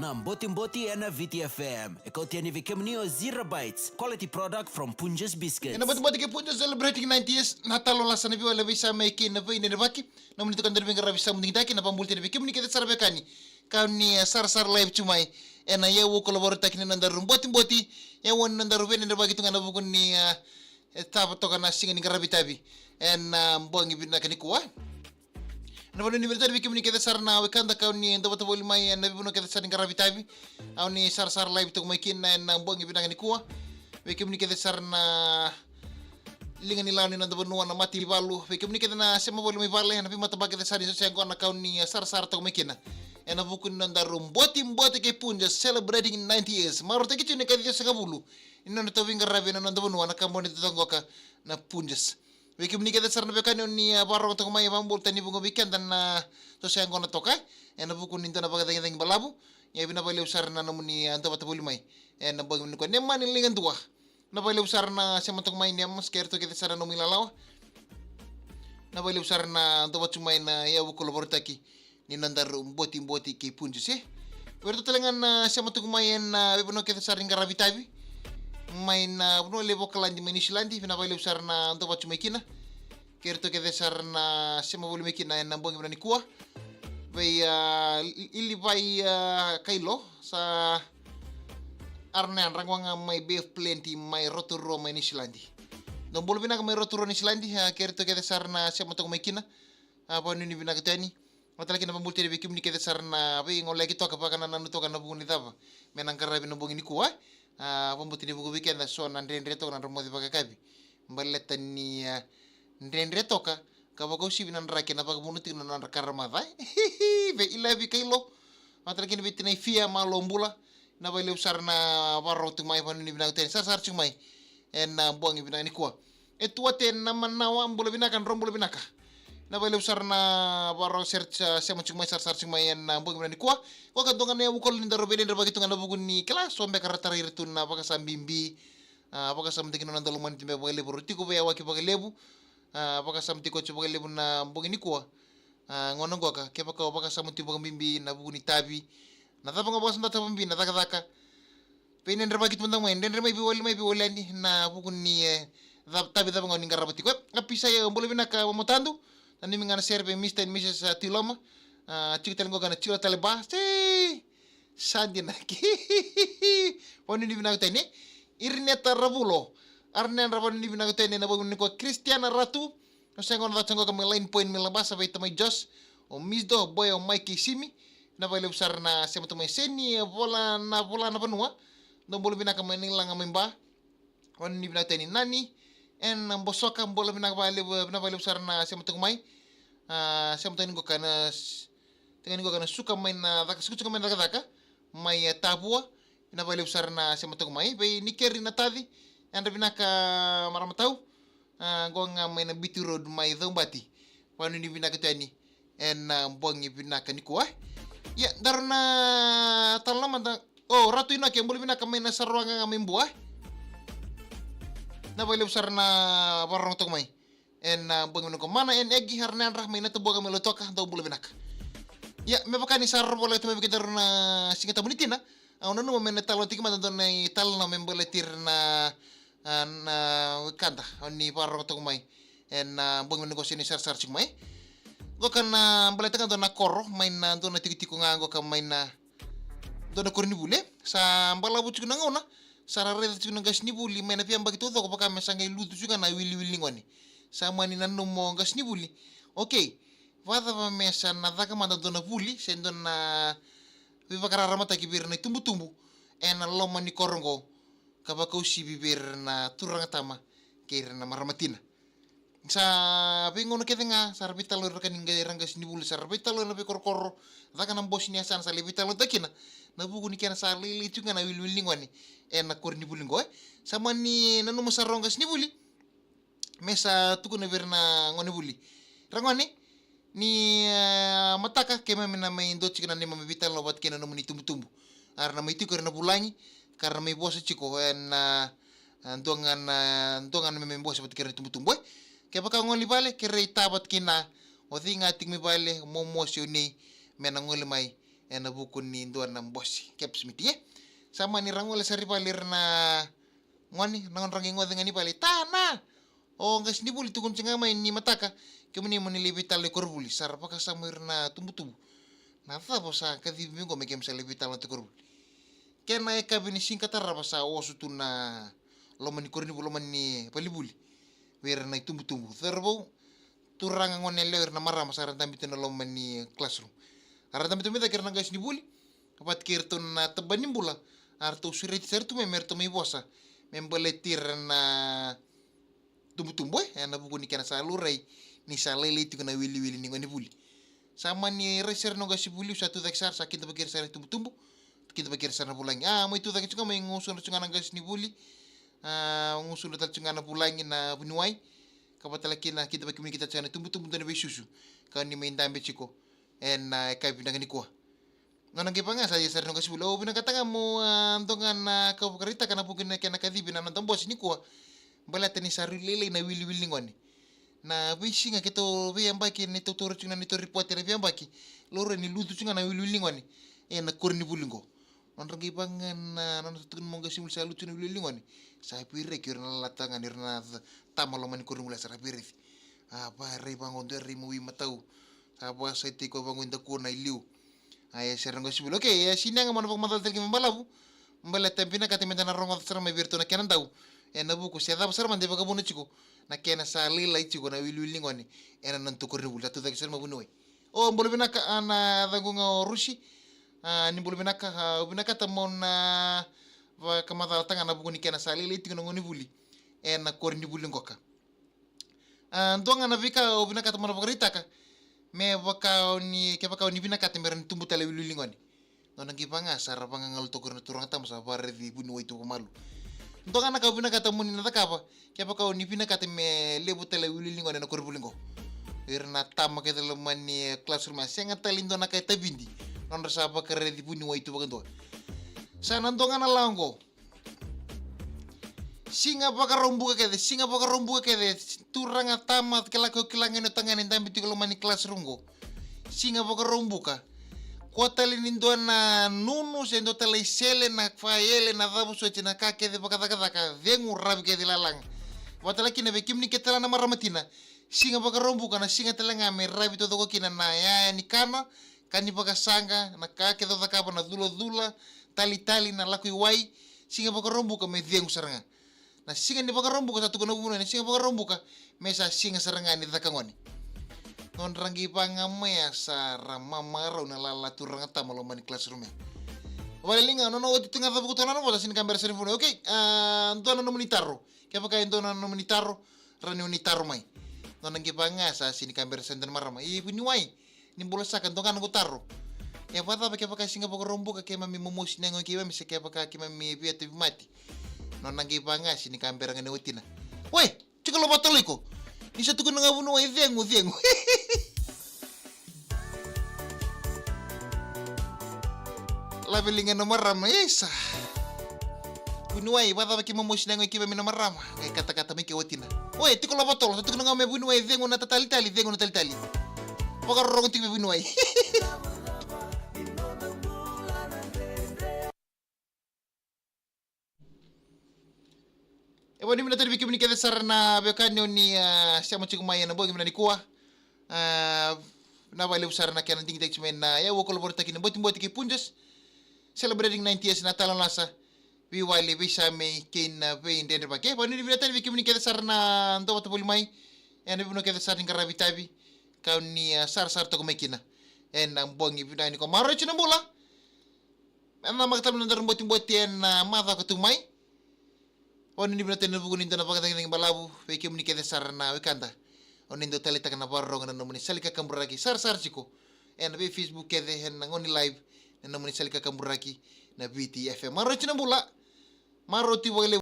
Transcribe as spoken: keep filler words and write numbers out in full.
Na Botiboti ena V T F M. E kauti yani vei kemuni o Zero Bites, quality product from Punjas Biscuits. Ena Botiboti kei Punjas celebrating ninety years. Na talo lasa na viwa leva isa mai kei na vei nenevaki. Na muni tuka dana vei qaravi sa mudingitaki na vabulti na vei kemuni kece sara vekani. Kau ni eh, sarasara live tu mai. Ena yau uko lovorotaki ni nodaru Botiboti. Yau ni nodaru vei nenevaki tu ga na vuku ni eh, e tava toka na siga ni qaravi tavi. Ena eh, bogi vinaka ni kua. Na vanua ni vinaka tani vei kemuni kece sara na wekada kau ni dovata voli mai ena veivanua kece sara ni qaravi tavi. Au ni sarasara live toka mai kina ena bogi vinaka ni kua. Vei kemuni kece sara na liga ni lawa ni noda vanua na mata ni valu. Vei kemuni kece na sema voli mai vale ena veimata ba kece sara ni sosea qo na kau ni sarasara toka mai kina. Ena vuku ni nodaru Botiboti kei Punjas celebrating ninety years. Marautaki tu ni kaci ciwasagavulu ni noda tauvi qaravi na noda vanua na kaboni totoka qoka na Punjas. Vei kemuni kece sara na vekani o ni a vakarorogo toka mai e vabulu tani vuqa vei keda na toso yaqona toka. Ena vuku ni dua na vakacagicagi balavu. Ia vinaka vakalevu sara na nomuni a dua vata voli mai. Ena bogi ni kua nema ni liga dua. Na vakalevu sara na sema toka mai nema skere toka kece sara na nomu ilalawa. Na vakalevu sara na dua vatu mai na yau vuku lovorotaki. Ni nodaru Botiboti kei Punjas e. Vei ratou tale ga na sema toka mai ena veivanua kece sara ni qaravi tavi. Mai na vanua levu vakaladi mai Niusiladi, vinaka vakalevu sara na dua vatu mai kina. Kei ratou kece sara na sema voli mai kina ena bogi vinaka ni kua. Vei a Ilivai a Kailo sa ara na yadra qo ga mai Bay of Plenty mai Rotorua mai Niusiladi. Dou bula vinaka mai Rotorua Niusiladi, a kei ratou kece sara na sema toka mai kina. A vanuinui vinaka tu yani. Au tale kina vabula tale vei kemuni kece sara na veigoleyaki toka vakanananu toka na vuku ni cava me na qaravi na bogi ni kua. A vabula tale vuku vei keda so na dredre toka na nodra moce vakayakavi. Baleta ni a dredre toka ka vakausivi na draki na vakavuna tiko na nodra karamaca. Vei Ilavi Kailo. Au tale kina vei tinai Fia, malo bula. Na vakalevu sara na vakarorogo tiko mai, vanuinui vinaka tu yani, sarasara tiko mai ena bogi vinaka ni kua. E tu ate na manawa, bula vinaka, dro bula vinaka. Na vakalevu sara na vakarorogo sere, sema tiko mai, sarasara tiko mai ena bogi vinaka ni kua. Ko ka dua ga na yavu kolo ni daru vei ledra vaki tu ga na vuku ni kila so beka ra tarai ira tu na vakasa bibi. A vakasamataki na noda lomani tu beka vakalevu, ro tiko veiyawaki vakalevu. A vakasamataki oti vakalevu na bogi ni kua. A gona qoka kevaka o vakasama tu vakabibi na vuku ni tavi. Na cava ga vakasamata vakabibi na cakacaka. Vei dredre vaki tu mada mai, dredre mai veiwali mai veiwali yani na vuku ni e, tavi cava ga ni qarava tiko e. A pisa ia bula vinaka vamotadu. Na nimi ga na sere vei Mister and Missus Tiloma. A tiko tale qoka na tiko tale ba. Sei. Sa dina. Vanuinui vinaka tu yani. Irineta Ravulo. Ara na yadra, vanuinui vinaka tu yani na vanuinui ko Kristiana Ratu. O sega na cata qoka mai Line Point mai Labasa vei tamai Jos. O Misdo, o Boy, o Mike kei Simi. Na vakalevu sara na sema tu mai Seni, e vola na vola na vanua. Dou bula vinaka mai na ilaga mai Ba. Vanuinui vinaka tu yani Nani. Ena Bosoka, bula vinaka vakalevu, vinaka vakalevu sara na sema tu mai. A sema tu yani qoka na Tiko yani qoka na suka mai na caka, suka, suka mai na cakacaka mai e Tavua. Vinaka vakalevu sara na sema toka mai vei Nikeri na taci. Yadra vinaka marama tau. A qo ga mai na Biti Road mai Caubati. Vanuinui vinaka tu yani ena bogi vinaka ni kua. Ia daru na tala mada. O Ratu Inoke, bula vinaka mai na Saroa ga mai Bua. Vinaka vakalevu sara na vakarorogo toka mai. Ena bogi vinaka, Mana, ena Egi, ara na yadra mai Natabuaka mai Lautoka, dou bula vinaka. Ia me vaka ni sa rorogo voleka tu mai vei kedaru na Siga Tabu ni tina. Au nanuma me na talanoataki mada dua na italanoa me baleti ira na, na wekada o ni vakarorogo toka mai ena bogi vinaka, se ni sarasara tiko mai. Qoka na baleta ga dua na koro mai na dua na tikotiko ga qoka mai na dua na koronivuli. Sa balavu tiko na gauna, sa ra raica tiko na qasenivuli mai na veiyabaki taucoko vaka me sa qai lutu tiko ga na wiliwili ni gone. Sa mani nanuma o qasenivuli. Okei, vakacava me sa na caka mada dua na vuli se dua na veivakararamataki vei ira na itubutubu ena loma ni koro oqo, ka vakausivi vei ira na turaga tama kei ira na marama tina. Sa veigauna kece ga sa ra veitalanoa ira ka ni qai ra qasenivuli, sa ra veitalanoa ena veikorokoro, caka na bose ni yasana sa lai veitalanoataki kina na vuku ni kena sa lailai tiko ga na wiliwili ni gone ena koronivuli oqo e. Sa mani nanuma sara o qasenivuli me sa tukuna vei ira na gonevuli, ra gone, ni a mataka keimami na mai dua tiko na neimami veitalanoa vata kei na nomuni itubutubu. A ra na mai tiko era na vulagi ka ra na mai vosa tiko ena a dua ga na, dua ga na neimami vosa vata kei ira na itubutubu e. Kevaka o gole i vale, kerei ta vata kei na, o cei ga tiko mai vale, momo se o nei, me na gole mai ena vuku ni dua na bose, caps meeting, e? Sa mani ra gole sara i vale ira na gone, na gone ra qai goce ga ni vale, tana! O qasenivuli tukuna tiko ga mai ni mataka, kemuni mo ni lai veitalanoa i koronivuli, sa ra vakasama ira na tubutubu. Na cava sa kacivi mai qo me keimami sa lai veitalanoa i koronivuli? Kena yakavi ni siga ka tarava sa oso tu na loma ni koronivuli, loma ni valivuli. Vei ira na itubutubu. Cauravou, turaga, gone yalewa, ira na marama sa ra dabe tu na loma ni classroom. A ra dabe tu mai cake ira na qasenivuli. Vata kei iratou na tabana ni bula. A ratou sureti sara tu mai me ratou mai vosa. Me baleti ira na tubutubu, e, ena vuku ni kena sa laurai ni sa lailai tiko na wiliwili ni gonevuli. Sa mani rai sara na qasenivuli, sa tucake sara, sa kidavaki ira sara na tubutubu, kidavaki ira sara na vulagi. A, mai tucake tiko ga, mai gusudra tiko ga na qasenivuli. A, gusudra tale tiko ga na vulagi, na vuniwai. Ka vata tale kina, kidavaki kemuni kece tiko ga na tubutubu, dua na veisusu. Ka ni mai dabe tiko ena yakavi vinaka nikua. Nona qai vaka ga sa ia sara na qasenivuli, au vinakata ga mo, a, dua ga na ka au vakaraitaka ena vuku ni kena kacivi na noda bose nikua. Baleta ni sa rui lailai na wiliwili ni gone. Na veisiga keitou veiyabaki, ni tou taura tiko na neitou ripote ena veiyabaki, laurai ni lutu tiko ga na wiliwili ni gone ena koronivuli qo. Nodra qai vaka ga na, nona sa tukuna mo qasenivuli sa lutu tiko na wiliwili ni gone. Sa veireki ira na lalata ga ni ira na tama loma ni koronivuli, sa ra veireki. A, varai vaqo, dua rai mo i matau. Sa vakasaiti koya vaqo i dakuna i liu. A, ia sara na qasenivuli. Okei, e, sega ni yaga mo na vakamacala tale kina me balavu. Baleta e vinakata meda na rogoca sara mai vei iratou na kena dau. Ena vuku se cava sara mada e vakavuna tiko na kena sa lailai tiko na wiliwili ni gone ena nodatou koronivuli. Sa tucake sara mai vuniwai. O, bula vinaka, a, na yacaqu ga o Rusi. A, ni bula vinaka, a, au vinakata mo na vakamacalataka ga na vuku ni kena sa lailai tiko na gonevuli ena koronivuli qoka. A, dua ga na veika au vinakata mo na vakaraitaka. Me vaka o ni, kevaka o ni vinakata me rawa ni tubu tale wiliwili ni gone. Nona qai vaka ga sa ra vagagalu toka ira na turaga tama sa vakaraici vuniwai tu vakamalua. Dua ga na ka au vinakata mo ni na cakava, kevaka o ni vinakata me levu tale wiliwili ni gone ena koronivuli qo. Ira na tama kece loma ni, e, classroom, a sega tale ni dua na ka e tavidi. Nodra sa vakaraici vuniwai tu vakadua. Sa na dua ga na lawa qo. Siga Vakaraubuka kece, Siga Vakaraubuka kece, turaga, tama, kila, ko kila ga ni o tagane dabe tiko loma ni classroom qo. Siga Vakaraubuka. Kua tale ni dua na nunu, se dua tale isele, na faele, na cavu soti, na ka kece vakacakacaka, cegu, ravi kece, lalaga. Vata tale kina vei kemuni kece tale na marama tina. Siga Vakaraubuka na siga tale ga me ravi taucoko kina na yaya ni kana, ka ni vakasaqa, na ka kece o cakava, na culacula, talitali, na lako i wai, Siga Vakaraubuka me cegu sara ga. Na siga ni Vakaraubuka sa tukuna vuniwai, na Siga Vakaraubuka me sa siga sara ga ni caka gone. Nodra qai vaka ga mai ya sa ra mamarau na lala turaga tama loma ni classroom ya. Vale liga, nona oti tu ga, cavuka tu ga na nona vosa, sega ni kabera sara ni vuniwai. Okei, a, dua na nomuni taro. Kevaka e dua na nomuni taro, rawa ni o ni taro mai. Nona qai vaka ga sa sega ni kabera sara ni dua na marama. E vuniwai, ni bula saka, dua ga noqu taro. E vakacava kevaka Siga Vakaraubuka keimami momosi na yagoyi keimami se kevaka keimami via tauvimate? Nona qai vaka ga, sega ni kabera ga ni watina. Oi, tiko lo vakatalo iko. Ni sa tukuna ga vuniwai, cegu, cegu. Lave liga na marama, isa. Vuniwai, vakacava keimami mosi na yagoyi keimami na marama? Qai katakata mai ke watina. Oi, tiko lo vakatalo, sa tukuna ga me vuniwai, cegu na tatalitali, cegu na talitali. Vakarorogo tiko me vuniwai. E vakanuinui vinaka tale vei kemuni kece sara na veiwekani o ni, a, sema tiko mai ena bogi vinaka nikua. A, vinaka vakalevu sara na kena digitaki tiko mai na yau vakalovarataki na Botiboti kei Punjas. Celebrating ninety years na Talanoa Lasa. Veiwali, veisamei kei na veidredrevaki. E vakanuinui vinaka tale vei kemuni kece sara na dau vata voli mai. Ena veivanua kece sara ni qaravi tavi. Ka o ni, a, sarasara toka mai kina ena bogi vinaka nikua. Maroroi tiko na bula. Ena maka tale na nodaru botiboti ena, a, macawa ka tu mai. Vakanuinui vinaka tale ena vuku ni dua na vakacagicagi balavu vei kemuni kece sara na wekada. O ni dau taleitaka na vakarorogo ena nomuni sala ni kakaburaki sarasara tiko ena vei Facebook kece, ena gauna ni live, ena nomuni sala ni kakaburaki na Viti F M. Maroroi tiko na bula. Maroroi tiko vakalevu.